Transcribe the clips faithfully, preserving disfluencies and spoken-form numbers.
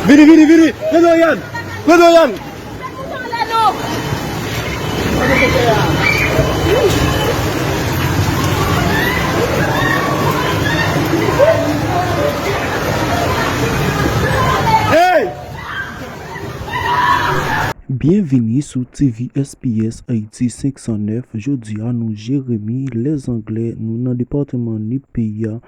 Vini, vini, vini! Pran Dorian! Pran Dorian! Hey! Byenvini sou T V S P S Ayiti senk san nèf. Jodi a, nou Jeremi, Lèzanglè, nou nan depatman Nip peyi a,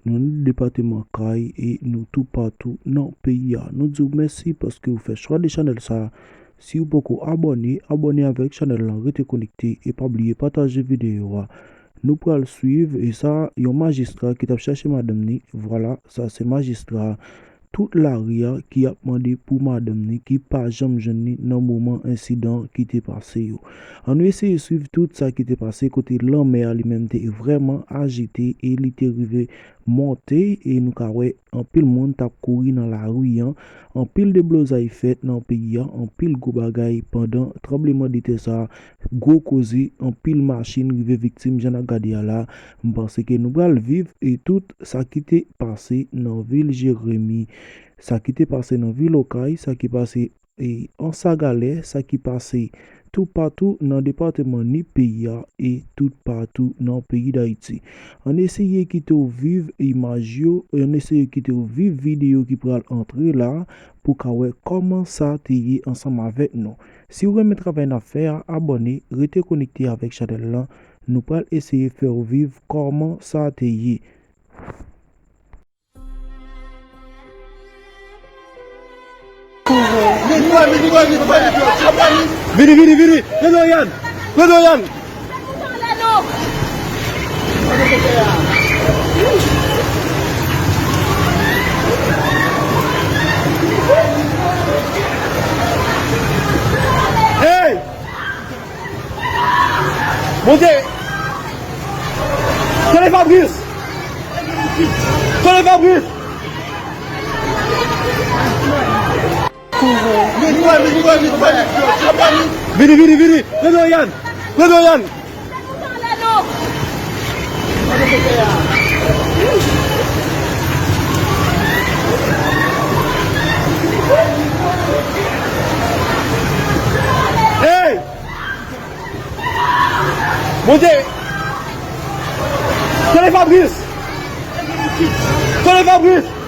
nou nan depatman Kay e nou toupatou nan peyi a. Nou di w mèsi paske w fè chwa de chanèl sa a. Si w poko abòne, abòne avèk chanèl lan, rete konekte e pa bliye pataje videyo a. Nou pral swiv, e sa, yon majistra ki t ap chache madanm ni. Vwala, sa se majistra a. Tout lari a ki ap mande pou madanm ni, ki pa janm jwenn ni nan moman ensidan ki te pase yo. Ann nou eseye swiv tout sa ki te pase kote lanmè a li menm te vrèman ajite e li te rive monte e nou ka wè anpil moun t ap kouri nan lari an, anpil deblozay fèt nan peyi a, anpil gwo bagay pandan tranblemanntè sa a, gwo koze, anpil machin rive viktim jan n ap gade a la. M panse ke nou pral viv e tout sa ki te pase nan vil Jeremi, sa ki te pase nan vil Okay, sa ki pase e Ansagalè, sa ki pase toupatou nan depatman Nip peyi a e toupatou nan peyi Dayiti. Ann eseye kite w viv imaj yo, ann eseye kite w viv videyo ki pral antre la pou w ka wè kòman sa te ye ansanm avèk nou. Si w renmen travay n ap fè a, abòne, rete konekte avèk chanèl lan. Nou pral eseye fè w viv kòman sa te ye. Vini, vini, vini! Pran Dorian! Pran Dorian! Hey! Monte! Tande Fabrice! Tande Fabrice! Vini, vini, vini! Pran Dorian! Pran Dorian! Hey! Monte! Tande Fabrice! Tande Fabrice!